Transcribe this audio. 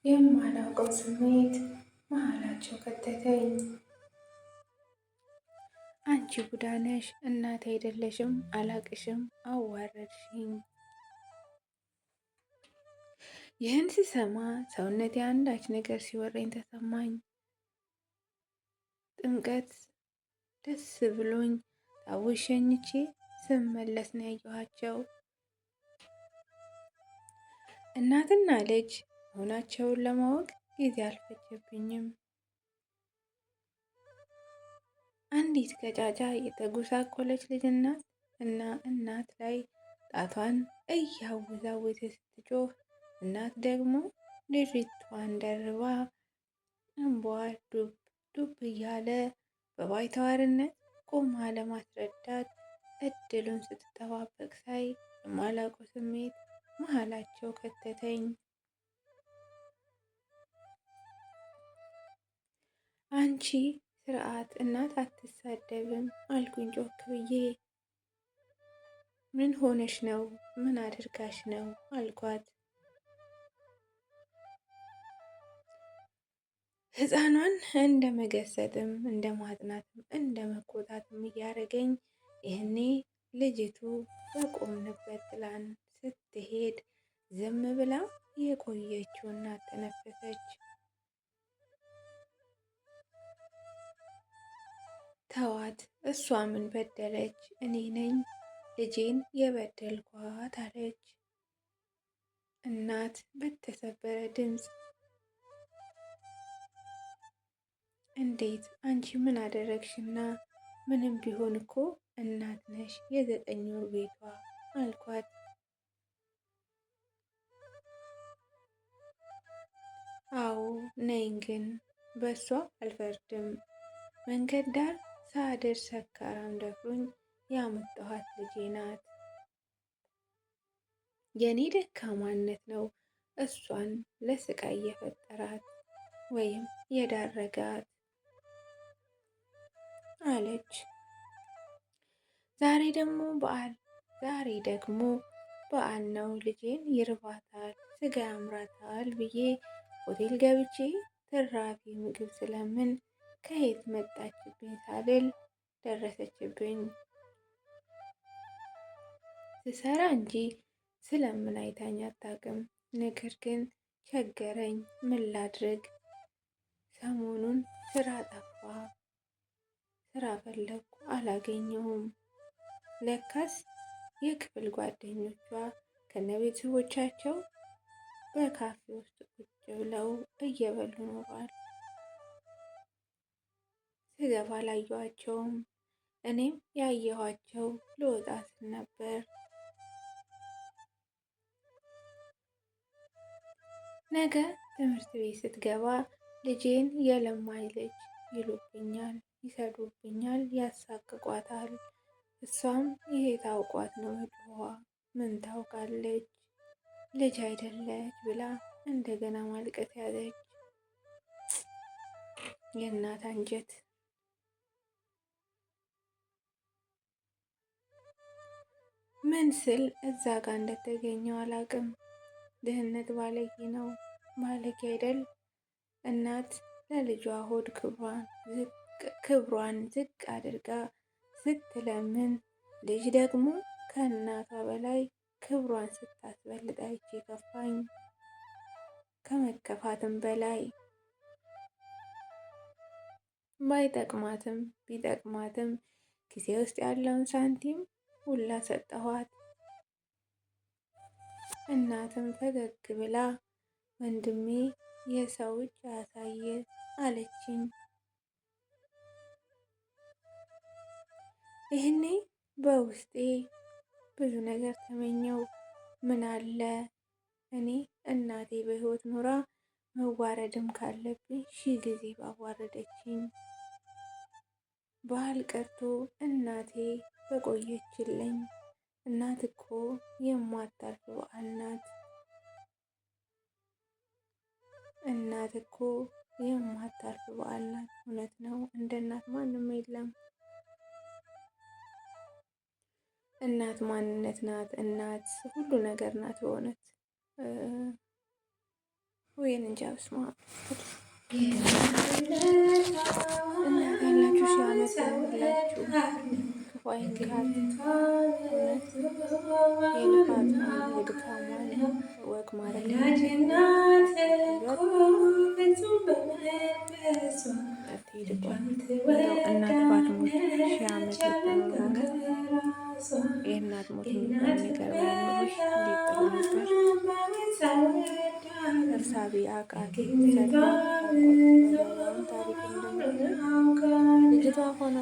የማላውቀው ስሜት መሀላቸው ከተተኝ። አንቺ ቡዳ ነሽ፣ እናት አይደለሽም፣ አላቅሽም፣ አዋረድሽኝ። ይህን ስሰማ ሰውነቴ አንዳች ነገር ሲወረኝ ተሰማኝ። ጥምቀት ደስ ብሎኝ ታቦት ሸኝቼ ስመለስ ነው ያየኋቸው። እናትና ልጅ መሆናቸውን ለማወቅ ጊዜ አልፈጀብኝም። አንዲት ቀጫጫ የተጎሳቆለች ልጅ እናት እና እናት ላይ ጣቷን እያወዛወዘች ስትጮህ፣ እናት ደግሞ ድሪቷን ደርባ እንቧ ዱብ ዱብ እያለ በባይተዋርነት ቆማ ለማስረዳት እድሉን ስትጠባበቅ ሳይ የማላውቀው ስሜት መሀላቸው ከተተኝ። አንቺ ስርዓት እናት አትሳደብም አልኩኝ ጮክ ብዬ። ምን ሆነሽ ነው? ምን አድርጋሽ ነው? አልኳት። ሕፃኗን እንደ መገሰጥም እንደ ማጥናትም እንደ መቆጣትም እያደረገኝ ይህኔ ልጅቱ በቆምንበት ጥላን ስትሄድ ዝም ብላ የቆየችው እናት ተነፈሰች። ተዋት፣ እሷ ምን በደለች? እኔ ነኝ ልጄን የበደልኳት አለች እናት በተሰበረ ድምፅ። እንዴት አንቺ ምን አደረግሽና? ምንም ቢሆን እኮ እናት ነሽ፣ የ9 ወር ቤቷ አልኳት። አዎ ነኝ፣ ግን በእሷ አልፈርድም። መንገድ ዳር ሳድር ሰካራም ደፍሮኝ ያመጣኋት ልጄ ናት። የኔ ደካማነት ነው እሷን ለስቃይ የፈጠራት ወይም የዳረጋት አለች። ዛሬ ደግሞ በዓል ዛሬ ደግሞ በዓል ነው። ልጄን ይርባታል፣ ስጋ ያምራታል ብዬ ሆቴል ገብቼ ትራፊ ምግብ ስለምን ከየት መጣችብኝ ሳልል ደረሰችብኝ። ስሰራ እንጂ ስለምን አይታኝ አታውቅም። ነገር ግን ቸገረኝ፣ ምን ላድርግ? ሰሞኑን ስራ ጠፋ። ስራ ፈለግኩ አላገኘሁም። ለካስ የክፍል ጓደኞቿ ከነቤተሰቦቻቸው በካፌ ውስጥ ቁጭ ብለው እየበሉ ኖሯል። ስገባ አላየኋቸውም። እኔም ያየኋቸው ልወጣ ስል ነበር። ነገ ትምህርት ቤት ስትገባ ልጄን የለማኝ ልጅ ይሉብኛል፣ ይሰዱብኛል፣ ያሳቅቋታል። እሷም ይሄ ታውቋት ነው መጮኋ፣ ምን ታውቃለች ልጅ አይደለች ብላ እንደገና ማልቀስ ያዘች። የእናት አንጀት። ምን ስል እዛ ጋር እንደተገኘው አላቅም። ድህነት ባለጌ ነው፣ ባለጌ አይደል? እናት ለልጇ ሆድ ክብሯን ዝቅ አድርጋ ስትለምን፣ ልጅ ደግሞ ከእናቷ በላይ ክብሯን ስታስበልጥ አይቼ ከፋኝ። ከመከፋትም በላይ ባይጠቅማትም ቢጠቅማትም ኪሴ ውስጥ ያለውን ሳንቲም ሁላ ሰጠኋት። እናትም ፈገግ ብላ ወንድሜ የሰው እጅ አያሳየ አለችኝ። ይህኔ በውስጤ ብዙ ነገር ተመኘው። ምን አለ እኔ እናቴ በሕይወት ኑራ መዋረድም ካለብኝ ሺህ ጊዜ ባዋረደችኝ። ባህል ቀርቶ እናቴ በቆየችልኝ። እናት እኮ የማታልፍ በዓል ናት። እናት እኮ የማታልፍ በዓል ናት። እውነት ነው፣ እንደ እናት ማንም የለም። እናት ማንነት ናት። እናት ሁሉ ነገር ናት። በእውነት ወይን እንጃ በስመ አብ። እናት ያላችሁ ሺህ ዓመት ይሁንላችሁ። ክፉ አይንካት። እውነት የልፋቷን የድካሟን ወግ ማድረግ እናት ባትሞት ሺህ ዓመት ብትኖር እውነት የእናት ሞት የሚባል ነገር ባይኖር እንዴት ጥሩ ነበር። እርሳቢ አቃት ታሪክ ልጅቷ ሆና